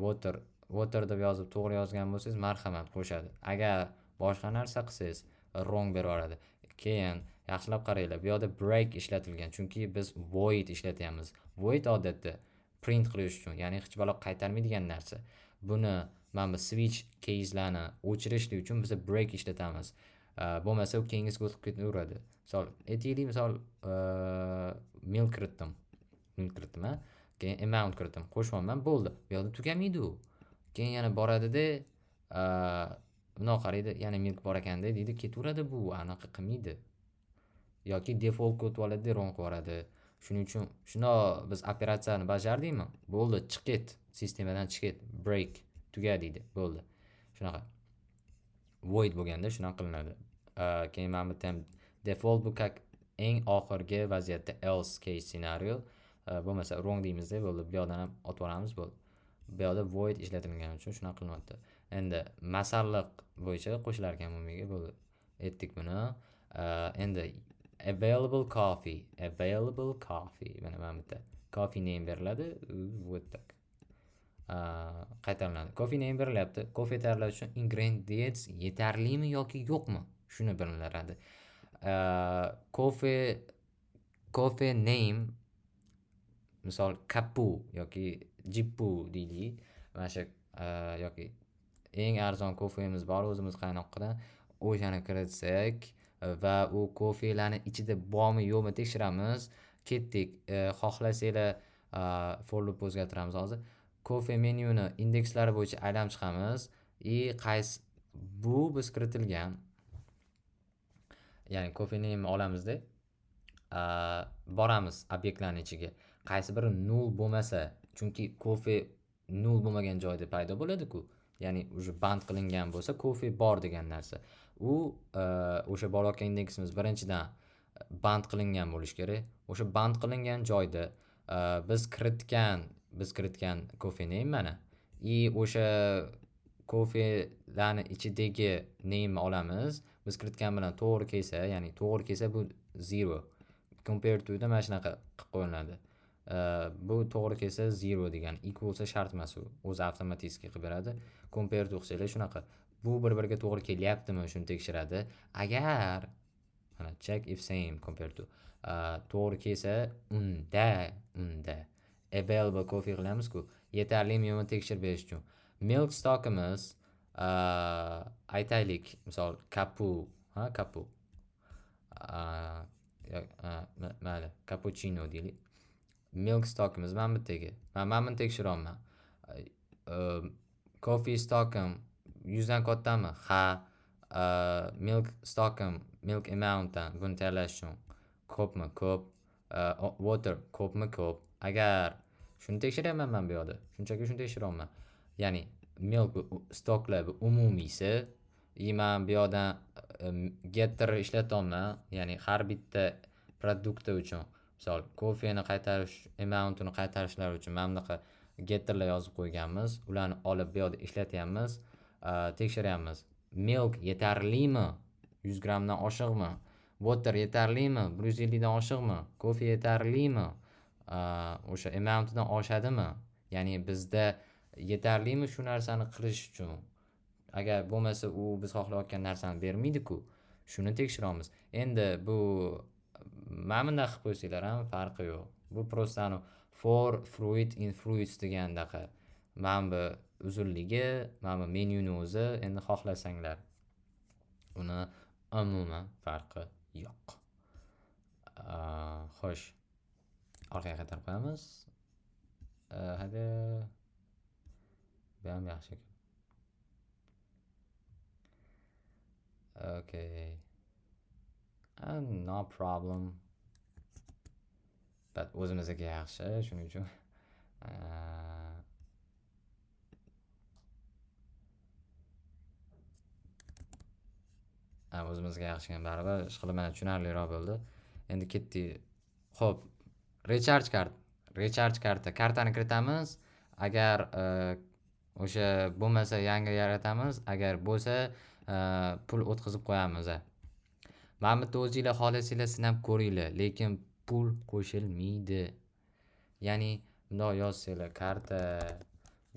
Water, water deb yozib to'g'ri yozgan bo'lsangiz, marhamat, qo'shadi. Agar boshqa narsa qilsangiz, wrong berib yuboradi. Keyin yaxshilab qaranglar, bu yoqda break ishlatilgan, chunki biz void ishlatyapmiz. Void odatda print qilish uchun, ya'ni hech balo qaytarmaydigan narsa. Buni mana bu switch case'larni o'chirishlik uchun biz break ishlatamiz. Bo'lmasa u keyingisiga o'tib ketaveradi. Misol, aytaylik, misol, milk kiritdim. Milk kiritdim, ha? Keyin amount kiritdim. Qo'shyapman, bo'ldi. Bu yoqda tugamaydi u. Keyin yana boradida, bundoq qaraydi, yana milk bor ekanda deydi, ketaveradi bu, anaqa qilmaydi. Yoki defaultga o'tib oladi, wrong qilib yuboradi. Shuning uchun shundoq biz operatsiyani bajardikmi? Bo'ldi, chiq ket, sistemadan chiq ket, break, tuga deydi, bo'ldi. Shunaqa. Void bo'lganda shunaqa qilinadi. Keyin mana bu yerda ham default bu как eng oxirgi vaziyatda else case scenario. Bo'lmasa wrong deymizda, bo'ldi. Bu yoqdan ham otib yuboramiz, bo'ldi. Bu yoqda void ishlatilgani uchun shunaqa qilinyapti. Endi masalliq bo'yicha qo'shilar ekan bu menga, bo'ldi. Aytdik buni. Endi available coffee, available coffee. Mana bu yerda coffee name beriladi, вот так. Qaytariladi. Coffee name berilyapti. Kofe tayyorlash uchun ingredients yetarlimi yoki yo'qmi? Shuni bilinadi. Kofe name misol kapu yoki jippu deylik. Mana shu yoki eng arzon kofemiz bor o'zimiz qaynoqqidan, o'shani kiritsak va u kofelarni ichida bormi yo'qmi tekshiramiz. Ketdik. Xohlasanglar for loop o'zgartiramiz hozir. Kofe menyuni indekslari bo'yicha aylanib chiqamiz и qaysi bu biz kiritilgan, ya'ni kofe name olamizda, boramiz obyektlarning ichiga. Qaysi biri null bo'lmasa, chunki kofe null bo'lmagan joyda paydo bo'ladi-ku. Ya'ni уже band qilingan bo'lsa, kofe bor degan narsa. U o'sha borayotgan indeksimiz birinchidan band qilingan bo'lishi kerak. O'sha band qilingan joyda biz kiritgan kofe name mana. И o'sha kofelarni ichidagi name olamiz. Biz kiritgan bilan to'g'ri kelsa, ya'ni to'g'ri kelsa bu 0. Compare to da mana shunaqa qilib qo'yiladi. Bu to'g'ri kelsa 0 degani, equalsa shart emas u. O'zi avtomatik qilib beradi. Compare to qilsanglar shunaqa. Bu bir-biriga to'g'ri kelyaptimi, shuni tekshiradi. Agar mana check if same compare to to'g'ri kelsa, unda available coffee qilamiz-ku, yetarlimi yo'qmi tekshirib berish uchun. Milk stockimiz, aytaylik, misol kapu, ha, kapu. Mayli, cappuccino deylik. Milk stockimiz mana bu yerdagi. Mana buni tekshiryapman. Coffee stockim 100 dan kattami? Ha. Milk stockim milk amountdan buni tayyorlash uchun ko'pmi? Ko'p. Water ko'pmi? Ko'p. Agar shuni tekshiryapman man bu yoqda. Shunchaki shuni tekshiryapman. Ya'ni milk stoklar bu umumiysi. И man bu yoqdan getter ishlatyapman. Ya'ni har bitta продукт i uchun, misol kofeni qaytarish, amountini qaytarishlari uchun mana bunaqa getterlar yozib qo'yganmiz. Ularni olib bu yoqda ishlatyapmiz, tekshiryapmiz. Milk yetarlimi? 100 grammdan oshiqmi? Water yetarlimi? 150 dan oshiqmi? Kofe yetarlimi? O'sha amountdan oshadimi? Ya'ni bizda yetarlimi shu narsani qilish uchun? Agar bo'lmasa u biz xohlayotgan narsani bermaydi-ku. Shuni tekshiramiz. Endi bu mana bunday qilib qo'ysanglar ham farqi yo'q. Bu просто anu for fruit in fruits degandaqa. Mana bu uzunligi, mana bu menyuni o'zi, endi xohlasanglar uni umuman farqi yo'q. Xo'sh. Orqaga qaytarib qo'yamiz. Hadi. Bu ham yaxshi ekan. Okay. No problem. But o'zimizga yaxshi, shuning uchun o'zimizga yaxshi ekan baribir, ishqilib mana tushunarliroq bo'ldi. Endi ketdik. Xo'p, recharge card. Recharge karta. Kartani kiritamiz. Agar o'sha bo'lmasa yangi yaratamiz, agar bo'lsa pul o'tkazib qo'yamiz. Mana bu yerda o'zinglar xohlasanglar sinab ko'ringlar, lekin pul qo'shilmaydi. Ya'ni bundoq yozsanglar karta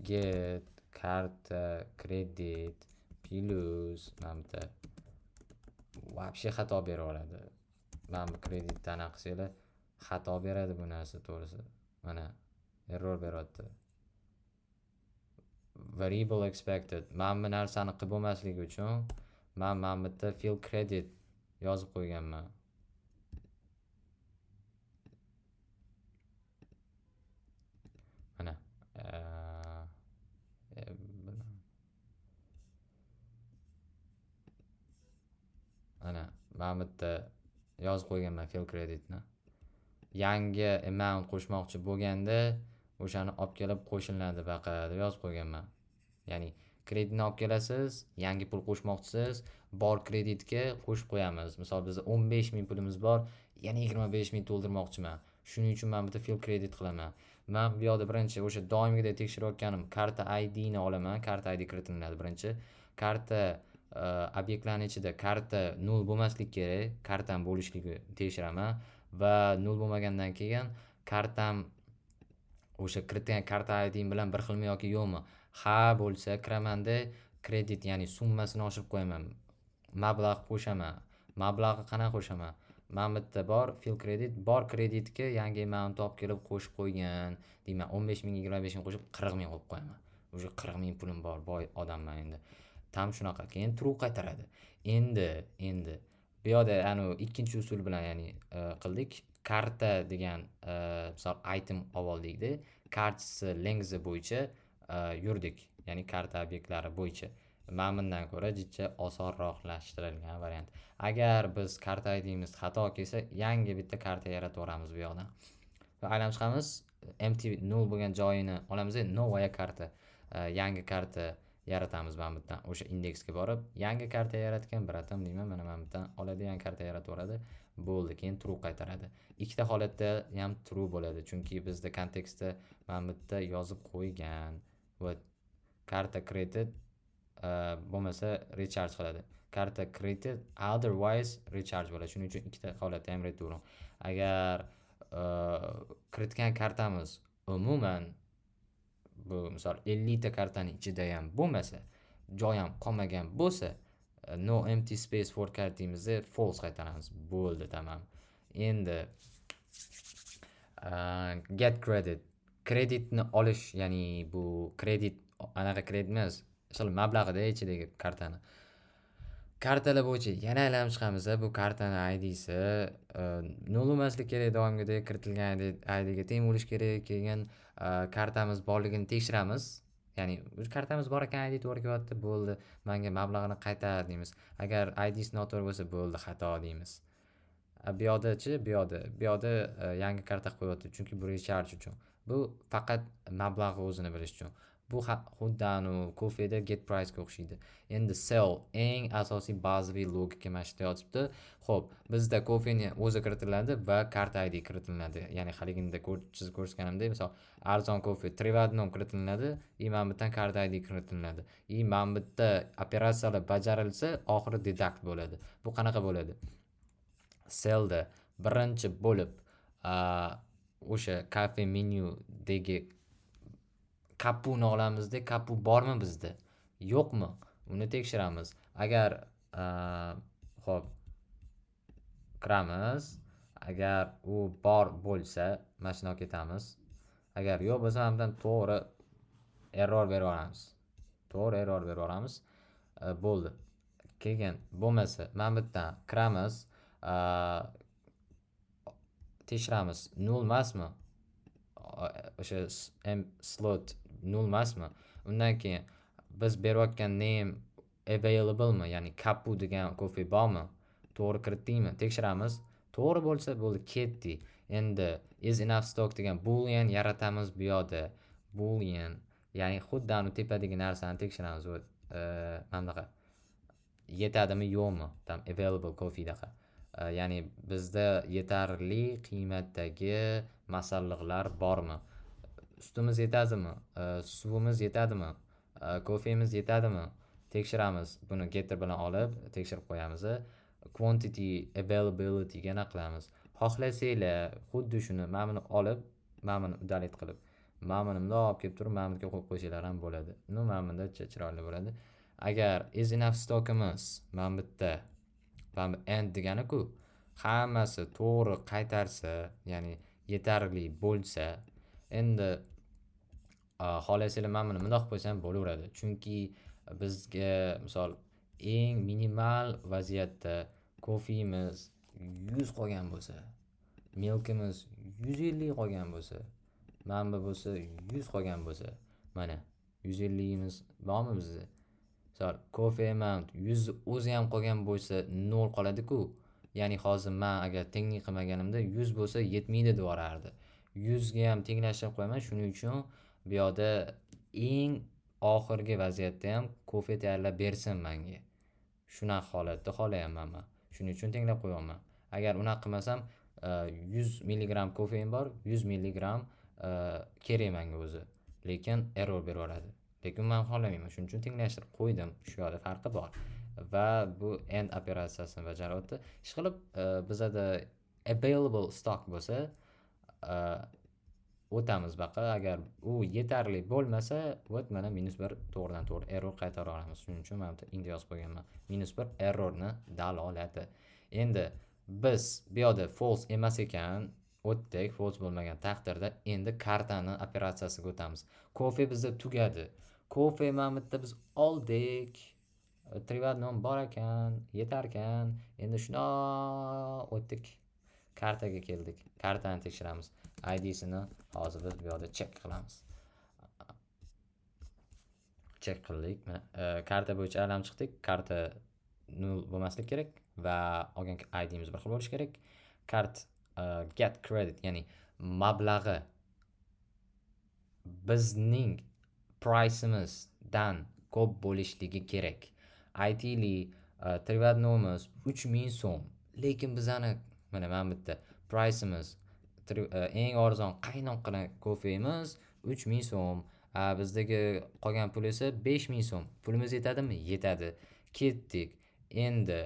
get karta kredit plyus mana bu yerda вообще xato beraveradi. Mana bu kreditni anaqa qilsanglar xato beradi bu narsa to'g'risi. Mana error beryapti. Variable expected. Mana bu narsani qilib bo'lmasligi uchun man mana bu yerda fill credit yozib qo'yganman. Mana mana mana bu yerda yozib qo'yganman fill creditni. Yangi amount qo'shmoqchi bo'lganda o'shani olib kelib qo'shiladi baqa deb yozib qo'yganman. Ya'ni kreditni olib kelasiz, yangi pul qo'shmoqchisiz, bor kreditga qo'shib qo'yamiz. Misol bizda 15 000 pulimiz bor, yana 25 000 to'ldirmoqchiman. Shuning uchun men bu yerda fill kredit qilaman. Men bu yoqda birinchi o'sha doimgidek tekshirayotganim karta ID ni olaman, karta ID kiritiladi birinchi. Karta obyektlarning ichida karta nol bo'lmasligi kerak, kartam bo'lishligi tekshiraman va nol bo'lmagandan keyin kartam o'sha kiritgan karta IDim bilan bir xilmi yoki yo'qmi? Ha bo'lsa kiramanda kredit, ya'ni summasini oshirib qo'yaman. Mablag' qo'shaman. Mablag'ni qanaqa qo'shaman? Mana bu yerda bor fill kredit, bor kreditga yangi amount olib kelib qo'shib qo'ygan deyman. 15 000 25 000 qo'shib 40 000 qo'yib qo'yaman. Уже 40 000 pulim bor, boy odamman endi. Tam shunaqa. Keyin true qaytaradi. Endi bu yoqda anu ikkinchi usul bilan, ya'ni qildik. Karta degan misol item olib oldikda, kartasi length bo'yicha yurdik. Ya'ni karta obyektlari bo'yicha. Mana bundan ko'ra jicha osonroqlashtirilgan variant. Agar biz karta IDimiz xato kelsa, yangi bitta karta yaratib yuboramiz bu yoqdan. Va aylanib chiqamiz, empty null bo'lgan joyini olamiz, новая karta, yangi karta yaratamiz mana bu yerdan. O'sha indeksga borib, yangi karta yaratgan братан deyman, mana bu yerdan oladi, yangi karta yaratib yuboradi. Bo'ldi, keyin true qaytaradi. Ikkita holatda ham true bo'ladi, chunki bizda kontekstda mana bu yerda yozib qo'ygan. Вот karta created bo'lmasa recharge qiladi. Karta created otherwise recharge bo'ladi. Shuning uchun ikkita holatda ham return. Agar kiritgan kartamiz umuman bu misol 50 ta kartani ichida ham bo'lmasa, joy ham qolmagan bo'lsa, no empty space for card deymizda false qaytaramiz. Bo'ldi, tamam. Endi get credit. Kreditni olish, ya'ni bu kredit anaqa kredit emas, misol mablag'ida ichidagi kartani. Kartalar bo'yicha yana aylanib chiqamiz. Bu kartani IDsi nol bo'lmasligi kerak, doimgidek kiritilgan IDga teng bo'lishi kerak. Keyin kartamiz borligini tekshiramiz. Ya'ni kartamiz bor ekan, ID to'g'ri kelyapti, bo'ldi. Menga mablag'ini qaytar deymiz. Agar IDsi noto'g'ri bo'lsa, bo'ldi, xato deymiz. Bu yoqda-chi, bu yoqda yangi karta qo'yyapti, chunki bu recharge uchun. Bu faqat mablag'i o'zini bilish uchun. Bu xuddi anavi kofeda get price ga o'xshaydi. Endi sell eng asosiy bazaviy logika mana shu yerda yotibdi. Xo'p, bizda kofeni o'zi kiritiladi va karta ID kiritiladi. Ya'ni haligida chizib ko'rsatganimdek, misol arzon kofe 3 в 1 kiritiladi и mana bu yerdan karta ID kiritiladi. И mana bu yerda operatsiyalar bajarilsa, oxiri deduct bo'ladi. Bu qanaqa bo'ladi? Sellda birinchi bo'lib o'sha kafe menyudagi kapuni olamizda, kapu bormi bizda, yo'qmi? Uni tekshiramiz. Agar xo'p kiramiz. Agar u bor bo'lsa, mana shuni olib ketamiz. Agar yo'q bo'lsa, mana bundan to'g'ri error berib yuboramiz. To'g'ri error berib yuboramiz. Bo'ldi. Keyin bo'lmasa, mana bu yerdan kiramiz. Tekshiramiz. Nol emasmi? O'sha m slot nol emasmi? Undan keyin biz berayotgan name available'mi? Ya'ni kapu degan kofe bormi? To'g'ri kiritdikmi? Tekshiramiz. To'g'ri bo'lsa bo'ldi, ketdik. Endi is enough stock degan boolean yaratamiz bu yoqda. Boolean, ya'ni xuddi anu tepadagi narsani tekshiramiz. Вот, mana bunaqa. Yetadimi, yo'qmi? Там available coffee'daqa. Ya'ni bizda yetarli qiymatdagi masalliqlar bormi? Sutimiz yetadimi? Suvimiz yetadimi? Kofemiz yetadimi? Tekshiramiz. Buni getter bilan olib tekshirib qo'yamiz. Quantity availability ga qilamiz. Xohlasanglar xuddi shuni mana buni olib, mana buni udalit qilib, mana buni bundoq olib kelib turib, mana bunga qo'yib qo'ysanglar ham bo'ladi. Ну, mana bunda chiroyli bo'ladi. Agar is enough stockimiz mana bu yerda, mana bu end degani-ku, hammasi to'g'ri qaytarsa, ya'ni yetarli bo'lsa, endi xohlasanglar mana buni bundoq qilib qo'ysa ham bo'laveradi. Chunki bizga misol eng minimal vaziyatda kofemiz 100 qolgan bo'lsa, milkimiz 150 qolgan bo'lsa, mana bu bo'lsa 100 qolgan bo'lsa, mana 150imiz bormi bizda? Misol kofe amount 100 o'zi ham qolgan bo'lsa 0 qoladi-ku. Ya'ni hozir men agar tenglik qilmaganimda 100 bo'lsa yetmaydi deb yuborardi. 100 ga ham tenglashtirib qo'yaman. Shuning uchun bu yoqda eng oxirgi vaziyatda ham kofe tayyorlab bersin menga. Shunaqa holatda xohlayapman men. Shuning uchun tenglab qo'yapman. Agar unaqa qilmasam 100 milligramm kofein bor, 100 milligramm kerak menga o'zi. Lekin error berib yuboradi. Lekin men xohlamayman. Shuning uchun tenglashtirib qo'ydim. Shu yoqda farqi bor. Va bu end operatsiyasini bajaryapti. Ishqilib bizada available stock bo'lsa, o'tamiz baqa. Agar u yetarli bo'lmasa, вот mana -1 to'g'ridan to'g'ri error qaytara olamiz. Shuning uchun mana bu yerda int yozib qo'yganman. -1 errorni dalolati. Endi biz bu yoqda false emas ekan, o'tdik, false bo'lmagan taqdirda endi kartani operatsiyasiga o'tamiz. Kofe bizda tugadi. Kofe mana bu yerda biz oldik. Trivadnon bor ekan, yetar ekan. Endi shundoq o'tdik. Kartaga keldik. Kartani tekshiramiz. IDsini hozir biz bu yoqda check qilamiz. Check qildik. Mana karta bo'yicha aylanib chiqdik. Karta null bo'lmasligi kerak va olgan IDimiz bir xil bo'lishi kerak. Kart get credit, ya'ni mablag'i bizning price'imizdan ko'p bo'lishligi kerak. ITli trivadnomiz 3000 so'm. Lekin bizani mana bu yerda price'imiz eng arzon qaynoqqina kofemiz 3000 so'm. Bizdagi qolgan pul esa 5000 so'm. Pulimiz yetadimi? Yetadi. Ketdik. Endi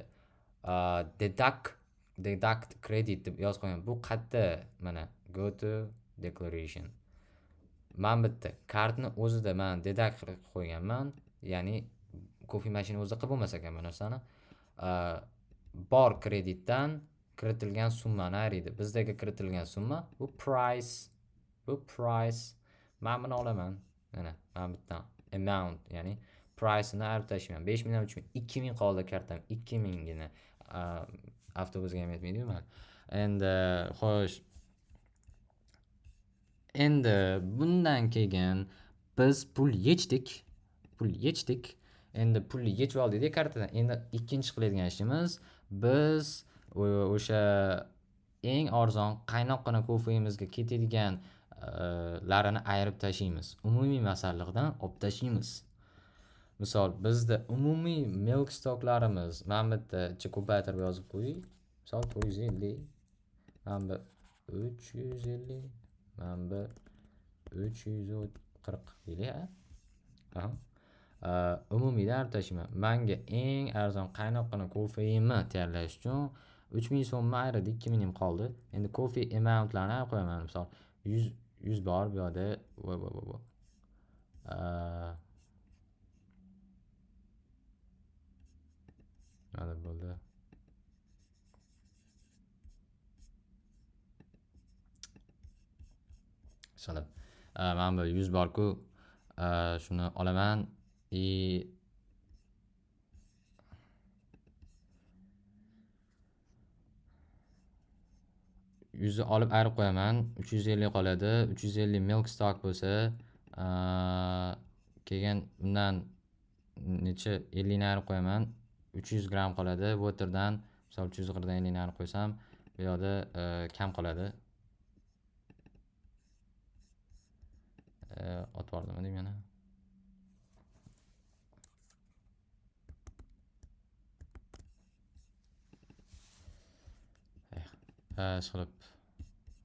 deduct credit deb yozib qo'ygan. Bu qayerda? Mana go to declaration. Mana bu yerda kartni o'zida men deduct qilib qo'yganman. Ya'ni kofe mashina o'zida qilib bo'lmas ekan bu narsani. Bor kreditdan kiritilgan summani ayiradi. Bizdagi kiritilgan summa bu price, bu price. Men buni olaman. Mana, mana bu yerdan amount, ya'ni price'ini ayirib tashlayman. 5000 dan 3000, 2000 qoldi kartam, 2000 gina. Avtobusga ham yetmaydi-yu mana. Endi xo'sh. Endi bundan keyin biz pul yechdik. Pul yechdik. Endi pulni yechib oldik kartadan. Endi ikkinchi qiladigan ishimiz biz o'sha eng arzon qaynoqqina kofemizga ketadigan larini ayirib tashlaymiz. Umumiy masalliqdan olib tashlaymiz. Misol bizda umumiy milk stocklarimiz mana bu yerda ko'paytirib yozib qo'ying. Misol 450, mana bu 350, mana bu 340 deylik, ha? Aha. Umumiydan ayirib tashlayman. Menga eng arzon qaynoqqina kofeimni tayyorlash uchun 3000 so'mni ayirdi, 2000 ham qoldi. Endi kofe amountlarni ayirib qo'yaman. Misol 100 bor bu yoqda. Voy voy voy voy. Nimadir bo'ldi. Solib. Mana bu 100 bor-ku. Shuni olaman. I 100 olib ayirib qo'yaman. 350 qoladi. 350 milk stock bo'lsa, keyin undan necha 50 ni ayirib qo'yaman. 300 gramm qoladi. Waterdan misol 340 dan 50 ni ayirib qo'ysam, bu yoqda kam qoladi. Otib yubordimmi deyman yana. Ishqilib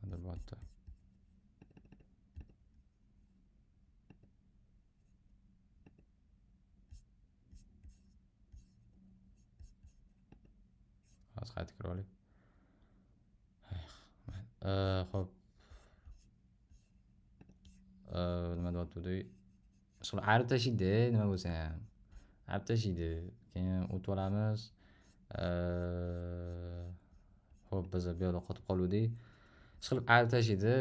nimadir bo'lyapti. Qayta kirib olaylik. Xo'p. Nima deyapti? Shular ayirib tashlaydi, nima bo'lsa ham. Ayirib tashlaydi. Keyin o'tib olamiz. Xo'p, biz bu yoqda qotib qoluvdik. Ishqilib ayirib tashlaydi,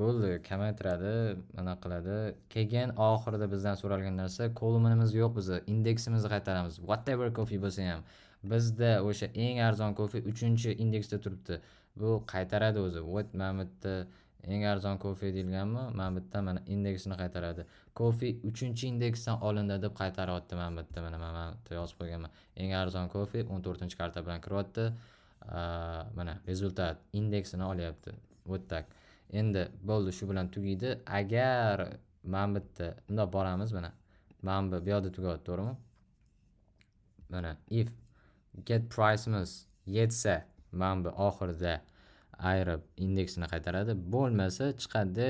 bo'ldi, kamaytiradi, anaqa qiladi. Keyin oxirida bizdan so'ralgan narsa, columnimiz yo'q biza, indeksimizni qaytaramiz. Whatever coffee bo'lsa ham. Bizda o'sha eng arzon kofe 3-indeksda turibdi. Bu qaytaradi o'zi. Вот mana bu yerda eng arzon kofe deyilganmi? Mana bu yerda mana indeksini qaytaradi. Kofe 3-indeksdan olindi deb qaytaryapti mana bu yerda. Mana bu yerda yozib qo'yganman. Eng arzon kofe 14-karta bilan kiryapti. Mana результат indeksini olyapti. Вот так. Endi bo'ldi, shu bilan tugaydi. Agar mana bu yerda bundoq boramiz mana. Mana bu yoqda tugayapti, to'g'rimi? Mana if get price'imiz yetsa, mana bu oxirida ayirib indeksini qaytaradi. Bo'lmasa chiqadi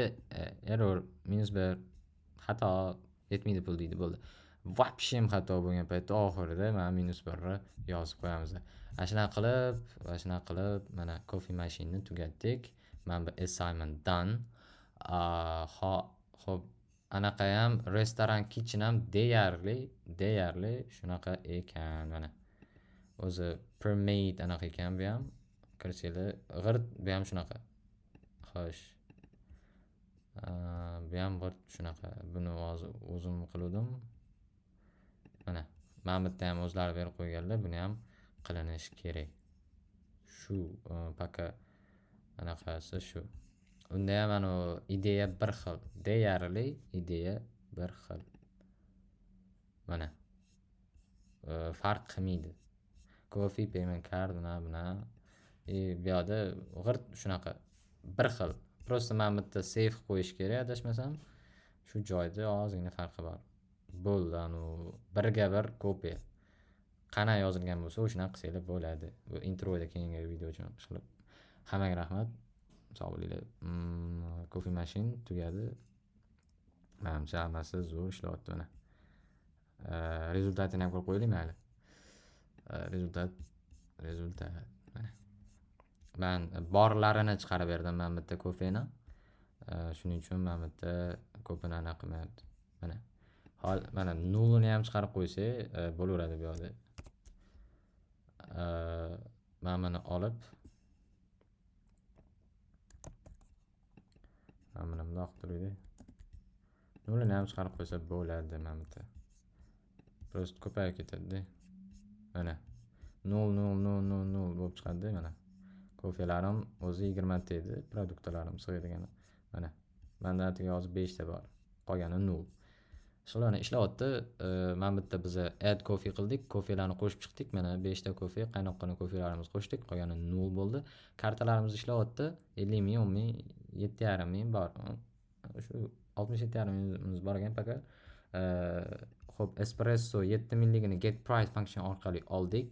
error -1, xato, yetmaydi pul deydi, bo'ldi. Вообще xato bo'lgan paytda oxirida mana -1 ni yozib qo'yamiz. Ana shunaqa qilib mana coffee machine'ni tugatdik. Mana bu assignment done. Xo'p, anaqayam, restoran kitchen ham deyarli shunaqa ekan mana. O'zi premade anaqa ekan bu ham. Kirsanglar g'irt, bu ham shunaqa. Xo'sh. Bu ham g'irt shunaqa. Buni hozir o'zim qiluvdim. Mana, mana bu yerda ham o'zlari berib qo'yganlar, buni ham qilinishi kerak. Shu пока anaqasi shu. Unda ham anavi ideya bir xil, deyarli ideya bir xil. Mana. Farq qilmaydi. Coffee payment card, bunaqa bunaqa. И bu yoqda g'irt shunaqa bir xil. Просто mana bu yerda save qilib qo'yish kerak adashmasam. Shu joyda ozgina farqi bor. Bo'ldi, anavi birga bir kopiya. Qana yozilgan bo'lsa, o'shanaqa qilsanglar bo'ladi. Bu introda keyingi video uchun ishqilib. Hammaga rahmat. Sog' bo'linglar. Coffee machine tugadi. Manimcha, hammasi zo'r ishlayapti mana. Результат ini ham ko'rib qo'yaylik, mayli. Результат, результат mana. Man borlarini chiqarib berdim mana bu yerda kofeni. Shuning uchun mana bu yerda ko'pini anaqa qilmayapti. Mana. Hol mana nolini ham chiqarib qo'ysak bo'laveradi bu yoqda. Mana buni olib, mana buni bundoq qilib turaylik. Nolini ham chiqarib qo'ysa bo'ladi mana bu yerda. Просто ko'payib ketadi-da. Mana 0 0 0 0 0 bo'lib chiqadi mana. Kofelarim o'zi 20 ta edi, produktlarim sig'adigani. Mana. Menda atigi hozir 5 ta bor. Qolgani 0. Shularni ishlayapti. Mana bu yerda biza add coffee qildik, kofelarni qo'shib chiqdik. Mana 5 ta kofe, qaynoqqina kofelarimizni qo'shdik, qolgani 0 bo'ldi. Kartalarimiz ishlayapti. 50 ming, 10 ming, 7,5 ming bor. Shu 67,5 mingimiz bor ekan пока. Xo'p, espresso 7 mingligini get price function orqali oldik.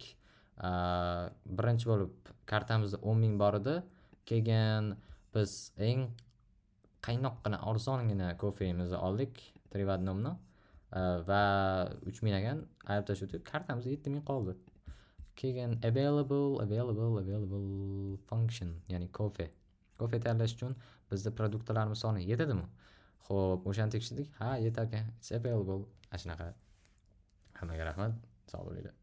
Birinchi bo'lib kartamizda 10 ming bor edi. Keyin biz eng qaynoqqina, arzongina kofemizni oldik, 3 в одном ni va 3 ming ekan, ayirib tashladik. Kartamizda 7 ming qoldi. Keyin available function, ya'ni kofe. Kofe tayyorlash uchun bizda produktlarimiz soni yetadimi? Xo'p, o'shani tekshirdik. Ha, yetar ekan. It's available. Ana shunaqa. Hammaga rahmat. Sog' bo'linglar.